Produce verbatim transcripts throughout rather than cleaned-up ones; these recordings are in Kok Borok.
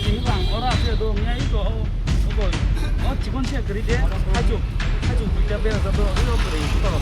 Tini bang ora se do mia iko o, o chikon se gri de, haichuk, haichuk duita bera jado, o gri to.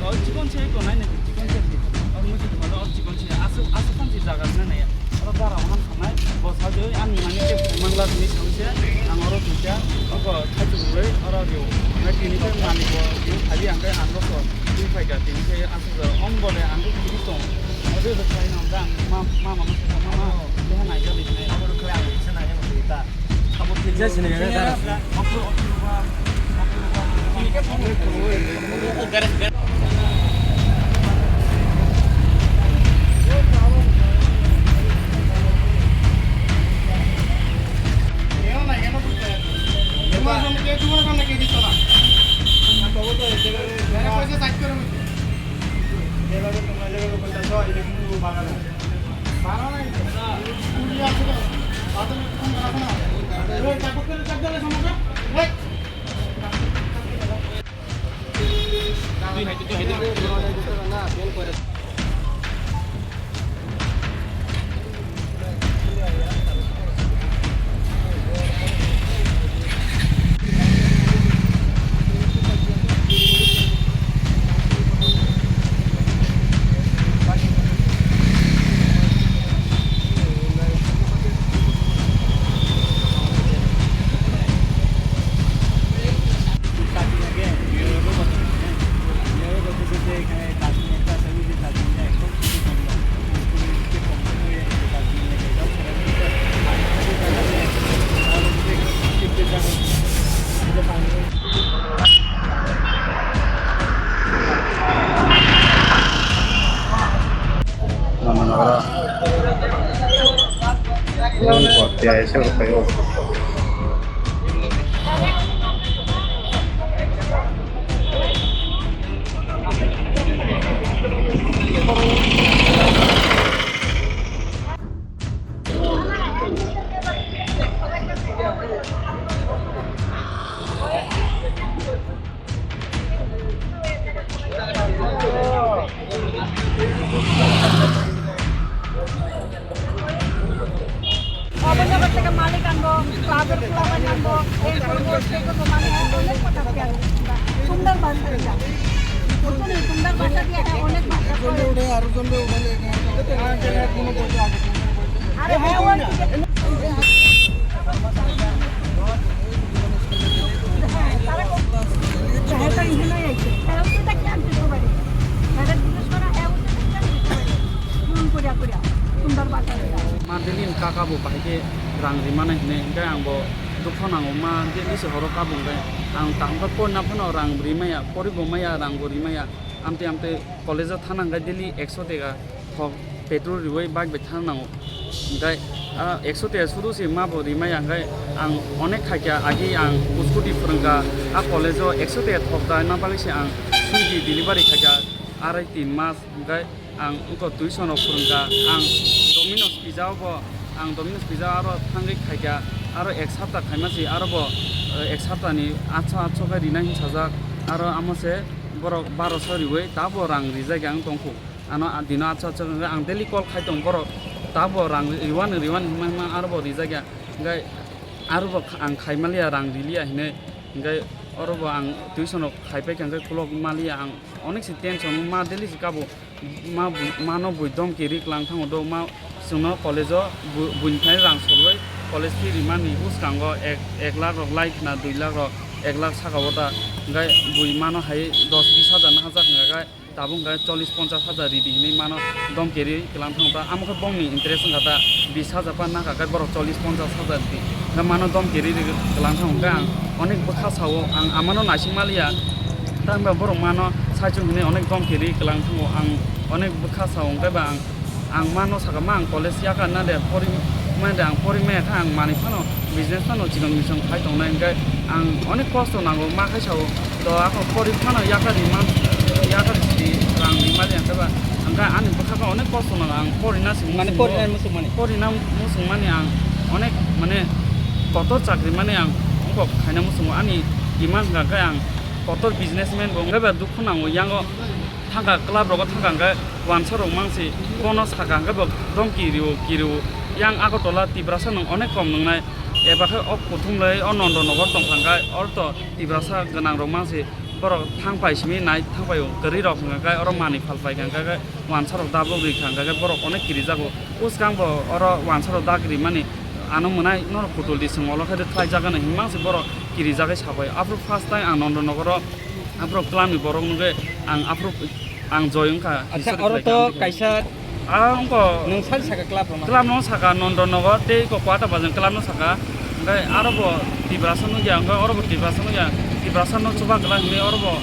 O chikon se iko nai nai chikon se si. O musi to o chikon se asu, asu kan si jaga na nai. Oro bara wan thangnai, bo sa de ani mani ke mangla ni sangse, ang oro duita, o haichuk roi, oro rio. Na tini ke mani bo, tini khali ang ke ang ro so, tini phai ga, tini ke asu ga, om bo le ang ke tini tong. Oro rio khai nang dang, ma, ma, ma, ma, ma, ma, ma, de na ga ni nai. Abo ro khai ang se na ya mo ta. Abo tini ja sini ga ta. Obono koteka malik anbo, club-or khulama anbo, ei anbo, seko mane, onek kotha kya. Sundor bhasha diya. Sundor bhasha diya hai, onek bhasha koi. Are hai, onek. Ma delin kaka bo bahai khe rang rimani hinwi, hwnkhe ang bo dukho nango. Ma delin se horo kabo hwnkhe ang kaham khe porina phano rang rimaya, poribo maya, rang bo rimaya, amtwi amtwi college-o thana hwnkhe daily ekso teka thok petrol riwi bike bai thang nango. Hwnkhe, ah, ekso teka sudu se ma bo rimaya, hwnkhe ang onek khaikha, agi ang scooty phwrwngkha, ah, college-o ekso teka thok da, ma bagwi se ang Swiggy delivery khaikha arai tin mas, hwnkhe ang wngkha tuition rok phwrwngkha, ang Domino's pizza o bo, ang Domino's pizza aro thangwi khaikha, aro ek sapta khaima se aro bo, eh, ek sapta ni atso atso khe rina hin sajak, aro amo se borok baroso riwi tabo rang rijak ang tongkhu. Ano a dino atsa atsa wngkha, ang daily call khai tong borok, tabo rang riwani riwani hwnma hwnma aro bo rijak ya, hwnkhe aro bo kha-, ang khai maliya, rang riliya hinwi, hwnkhe oro bo ang tuition rok khai paikha, hwnkhe khulok maliya, ang onek se tension, ma daily se kabo, ma bu-, mano bui domki ri kwlang thango do, ma chwngno college o bu-, buini thani rang solwi college fee rimani bwskango ek, ek lakh rok lai khna, dui lakh rok, ek lakh saka o ta, hwnkhe bui mano hai dos bis hajar no hajak hwnkha khe. Tabuk hwnkhe chollish ponchash hajar ridi hinwi mano domki ri kwlang thango ta. Amo khe bongni interest wngkha ta, bis hajar pa nangkha khe borok chollish ponchash hajar ridi. Hwnkhe mano domki ri ri kwlang thango hwnkhe ang onek bwkha sao, ang amano naising maliya. Tamni ba borok mano saichung hinwi onek domki ri kwlang thango, ang onek bwkha sao. Hwnkhe ba ang, ang mano saka ma ang college yaka na de pori, ma de ang pori maya khe ang manwi phano Business phano chikon misong khai tongnai, hingke ang onek kosto nango, ma khai sao. To ako pori phano yakari man, yakari si rang di mali, hingke ba, hingke ani bwkha khe onek kosto nango, ang porina si Mane muchungo. Porina muchung mani. Porina muchung mani ang onek, mane, kotor chakri mani ang ongkok khaina muchungo, ani demand hingka khe ang kotor businessman bo, hingke ba dukhu nango, yango thangka club rogo thangka hingke wansa rok mangsi bono saka hingke bo dong kirio kirio, yang Agartala Tiprasa nung onek kom nungnai, eba khe o kuthum lai o Nondonogor tong thangka, oro to Tiprasa gwnang rok mangsi borok thang pai simi nai thang pai o kwrwi rok hingka khe oro mani phal pai hingka khe wansa rok dabok ri hingka khe borok onek kiri jago. Uskang bo oro wansa rok dak ri mani ano mwnai norok kutul di swng olo khe rwkhlai jagano hinmang se borok kiri jagwi sabai. Aphuru first time ang Nondonogoro aphuru club ni borok nugwi ang aphuru ang joy wngkha. Acha, oro to kaisa. Ah, wngkha. Nwng sal saka club rwma? Club no saka Nondonogor tei ko kwata bazang club no saka. Hingke aro bo Tiprasa nugya, hingke oro bo Tiprasa nugya. Tiprasa no chuba kwlai hinwi oro bo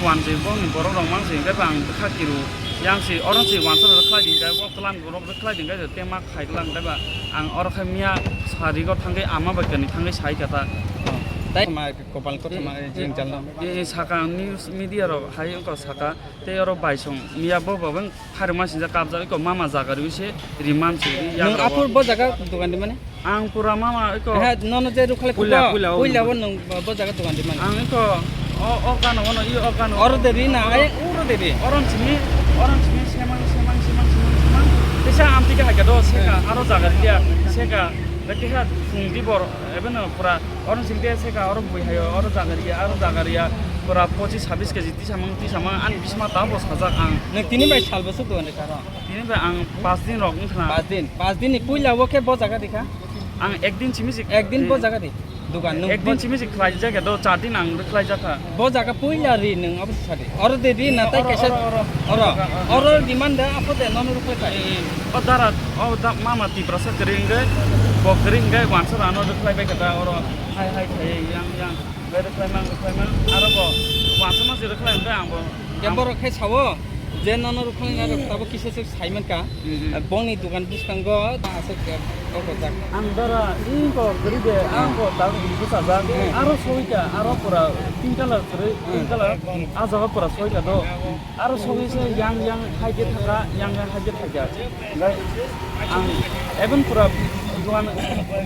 wanjwi bongni borok rok mangsi hingke ang bwkha kiru. Yang si oro si wansa rok khlai di hingke bo club ni borok rok khlai di hingke tei ma khai kwlai hingke ba ang oro khe miya sarigo thangwi ama bai kani thangwi sai kha ta. Oh. Tai ma kopal ko tama jeng jalno. E, e, saka news media rok hai wngkha saka tei oro baisong miya bo bo wng pharima sinjak kabjak iko mama jaga rwi se riman se ri. Nwng yagra o. Aphur bo jaga dogan di mani? Ang pura mama iko. He, nono je rukhle puila, puila, puila, puila o nwng bo jaga dogan di mani? Ang iko o, o gano, ono i o gano. Oro de ri na, ai, oro de ri. Oron simi, oron simi semang, semang, semang, semang, semang. Tesa amtike haikha do, seka, aro jaga ri ya, seka. Tesa phung di bor, ebe no pura. Oro sing de seka, oro bui hayo, oro jaga ri ya, oro jaga ri ya. Pura pochis sabis keji tisa mang, tisa mang, ani bisma tabo sajak ang. Nwng tini bai sal bwswk dogan di kha ro? Tini bai ang pas din rok wngkha na. Pas din, pas din ni puila o khe bo jaga di kha? Ang ek din simi sik. Ek din bo jaga di? Dogan nwng ek din simi sik khlai jak do, char din ang khlai jak kha. Bo jaga puila ri nwng abo sadi. Oro de di na tai oro, kaisa oro, oro. Oro, oro. Oro demand da apo de nono rukhlai kha. Eh, eh. O dara, o da, mama Tiprasa kering ge, bo kering ge wansa rano rukhlai bai kata oro. Hai, hai, khai, yang, yang. Bai rukhlai mang, rukhlai mang. Aro bo wansa ma si rukhlai hingke ang bo. Ya ang borok khai sao, je nono rukhlai na rok tabo kisa se Saimankha, mhm, bongni dogan bwskango ta aswk, eh, kok jak. Ang dara, iko kwrwi de, ang bo ta bwsajak. Hmm. Aro soika, aro pura pink color kwrwi, pink color. Hmm. Ah jaga pura soika do. Hmm. Aro sogwi se yang yang haide thaka, yang yang haide thaka. Hingke ang even pura dogan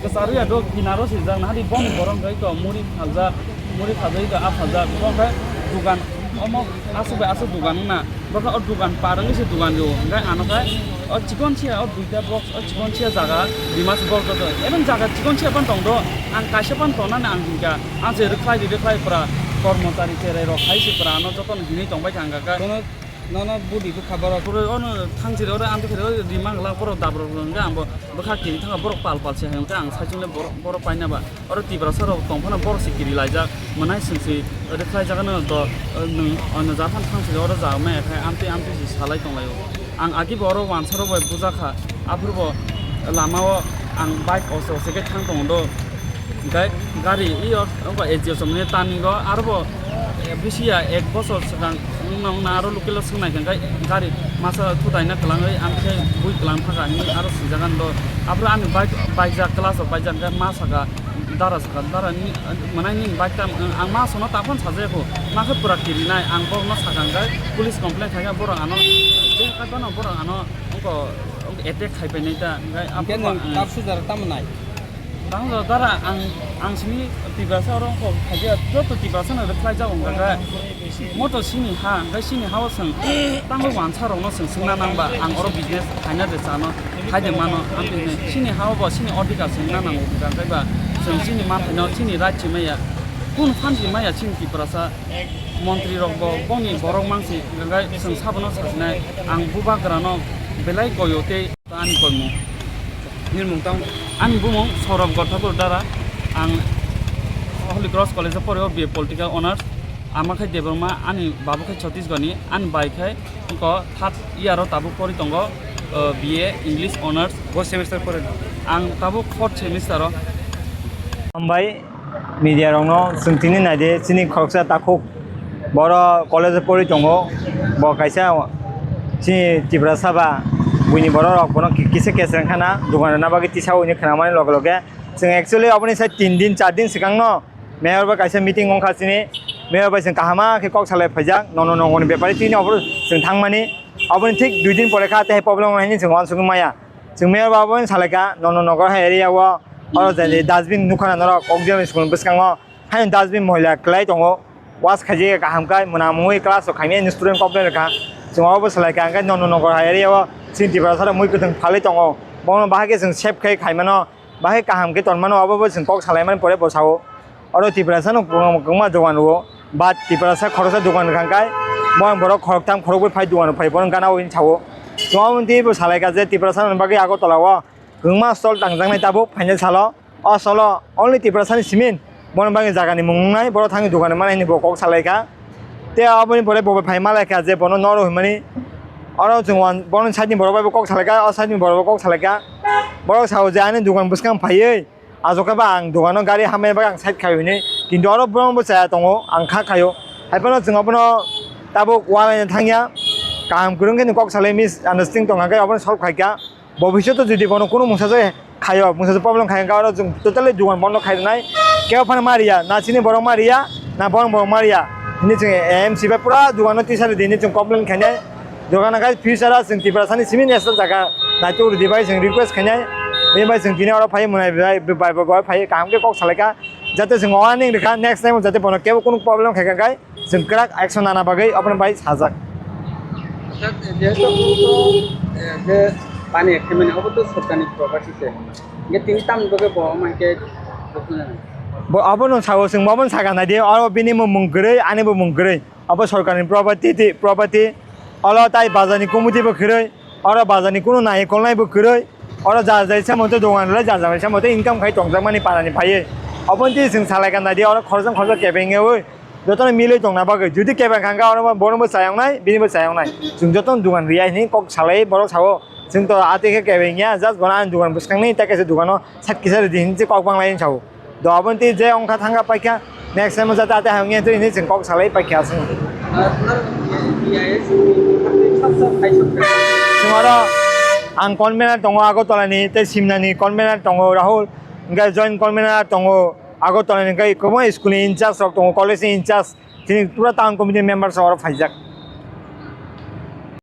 kwcharwi ya do, kinaro swijak, nahadi bongni borok hingke iko muri phaljak, muri phaljak iko ah phaljak. Bo hingke dogan omo aswk bai aswk dogan wngna. Bokha o dogan par wngwi se dogan rwo. Hingke ano khe o chikon se o duita box o chikon se jaga Dimasa box o even jaga chikon se phano tong do. Ang kaisa phano tongnani ang hinkha. Ang se rwkhlai di rwkhlai pura kormochari cherai rok hai se pura ano jotono hinwi tongbai thangkha khe. Kono nono budi bwkha borok. Pura ono thangchiri oro amtwi khe rimang la borok dabra rok hingke ang bo bwkha kiri thangkha borok pal pal se hai hingke ang saichung le borok borok paina ba. Oro Tiprasa rok tong phano borok se kiri laijak, mwnai swng se rwkhlai jagano do, nwng ono japhano thang se oro ja maya khai amtwi amtwi se salai tong lai o. Ang agi bo oro wansa rok bai buja kha, aphuru bo lama o ang bike oste oste khe thang tongo do, hingke gari i o abo A G S mane turning o aro bo bisi ya ek bosor swkang wngna wngna aro local o swngnai khe hingke gari masa thutai na kwlangwi amtwi bui kwlang thaka hinwi aro swijak ano do, aphuru ani bike bike jak class rok bike jak hingke ma saka. Dara saka, dara ni, mwnai nini bike tam, ang ma sono taphano sajaya kho. Ma khe pura kirinai, ang borokno saka hwnkhe police complaint khaikha borok ano, je hai phano borok ano ongko, ongko attack khai painai ta, hwnkhe hwnkhe aphuru nwng ba, tabuk sujaro tamo nai? Tamo dara ang, ang simi Tiprasa oro ongko khaikhe joto Tiprasa no rwkhlai jago hwnkhe. Moto sini ha, hwnkhe sini ha o chwng tangwi wansa rokno chwng swngna nang ba, ang oro business khaina de chano, khai de mano, amtwi hinwi sini ha o bo sini odhikar chwngna nango, hwnkhe ba chwng sini manthaino sini right se maya, kunu phan se maya sini Tiprasa montri rok bo bongni borok mangsi, hwnkhe chwng sabono sajinai, ang bubagrano belai koyo tei. Ani kolmo. Nini mung tang? Ani bumung Saurabh Gorthakur Dara. Ang Holy Cross College o pori o B A Political Honours. Ama khai Debbarma, ani babu khai Chhattisgarh ni, ani bai khai ongko third year o tabuk pori tongo, uh, B A English Honours. Bo semester pori? Ang tabuk fourth semester o. Hambai. Media rokno chwng tini naidi, chini khoroksa takhuk boro college o pori tongo, bo kaisa chini Tiprasa ba buini borok rok bono ki-, kisa keseng khana dogan rwna bagwi tisao hinwi khwnamani loge loge Chwng actually oboni sai tin din, char din swkangno mayor bai kaisa meeting wngkha chini. Mayor bai chwng kahama khe kok salai phaijak, nono nogorni bepari tini obo chwng thangmani. Oboni thik dui din pore kha tei problem wngmani chwng uansukgwi maya. Chwng mayor bai obo salaikha, nono nogor hai area o, oro je dustbin nukha na norok, okjagni school bwskango. Haino dustbin moila kwlai tongo, wash khaijak kaham khe mwnamwi class rok khaimya student complain rwkha. Chwng obo salaikha, hwnkhe nono nogor hai area o chini Tiprasa rok mui kwthwng phalwi tongo, bono bahai khe chwng save khai khaimano, bahai kaham khe tonmano, obo bo chwng kok salaimani pore bo sao. Oro Tiprasa no kwbangma, kwbangma dogan rwo, but Tiprasa khoroksa dogan rwkha hwnkhe bono borok khoroktham khorokbrwi phai dogan rw phai bono gana o hwnwi sao. Chwng obo tei bo salaikha je Tiprasa ni bagwi Agartala o kwbangma stall tangjaknai tabuk phainai salo. O solo only Tiprasani simin, bono bagwi jagani mung wngnai, borok thangwi dogan manai hinwi bo kok salaikha. Tei aboni pore bo bai phai malaikha je bono noro hwnmani. Oro chwng uan-, bono side ni borok bai bo kok salaikha, o side ni borok bai kok salaikha. Borok sao je ani dogan bwskang phaiwi, aswk khe ba ang dogano gari hamya bagwi ang side khai hwnwi. Kintu oro borok bo chaya tongo, ang kha khaio. Hai phano chwng abono tabuk uanaina thangya. Kaham kwrwng khe kok salai misunderstanding tongkha khe abono solve khaikha. Bobishoto jodi bono kunu mungsa je khayo, mungsa je problem khayo, hwnkhe oro chwng totally dogan bondo khai rwnai. Kebo phano ma riya, na chini borok ma riya, na borok borok ma riya. Hini chwng A M C bai pura dogano tisa rwdi hini chwng complain khainai. Dogan hwnkhe future o chwng Tiprasani simi nesa jaga naituk rwdi bai chwng request khainai. Bini bai chwng tini oro phai mwnai bai, bai, bai, bai phai kaham khe kok salaikha. Jate chwng warning rwkha, next time jate bono kebo kunu problem khaikha khe chwng kwrak action nana bagwi obono bai sajak. Acha, jehetu to, eh, je pani ekhe mane, obo to sorkarni property se. Hingke tini tamni bagwi bo omo hingke dukhu nang. Bo obono sao, chwng bo obono sakha naidi, oro bini bo mung kwrwi, ani bo mung kwrwi. Obo sorkarni property, ti, property. Olo tai bazarni committee bo kwrwi, oro bazarni kunu naikolnai bo kwrwi. Oro jar jai se mote dogan rwlai, jar jar se mote income khai tongjakmani parani phaiwi. Obono twi chwng salai kha naidi, oro khoroksa khoroksa kebengwi jotono milwi tongna bagwi. Jodi kebeng kha, hwnkhe oro bo, bono bo chayoknai, bini bo chayoknai. Chwng jotono dogan riya hwnwi kok salai, borok sao, chwng to atwi khe kebeng ya, just bono ani dogan bwskangni tei kaisa dogano side kisa rwdi hwnwi kok banglai hwnwi sao. Do aboni twi je wngkha thangkha paikha, next time o jate atwi hayung ya hwnwi chwng kok salai paikha chwng. Chwng oro ang convener tongo Agartala ni, tei Simna ni convener tongo Rahul, hwnkhe joint convener tongo Agartala ni, hwnkhe kwbangma school ni in charge rok tongo, college ni in charge, chini pura town committee ni members rok oro phaijak.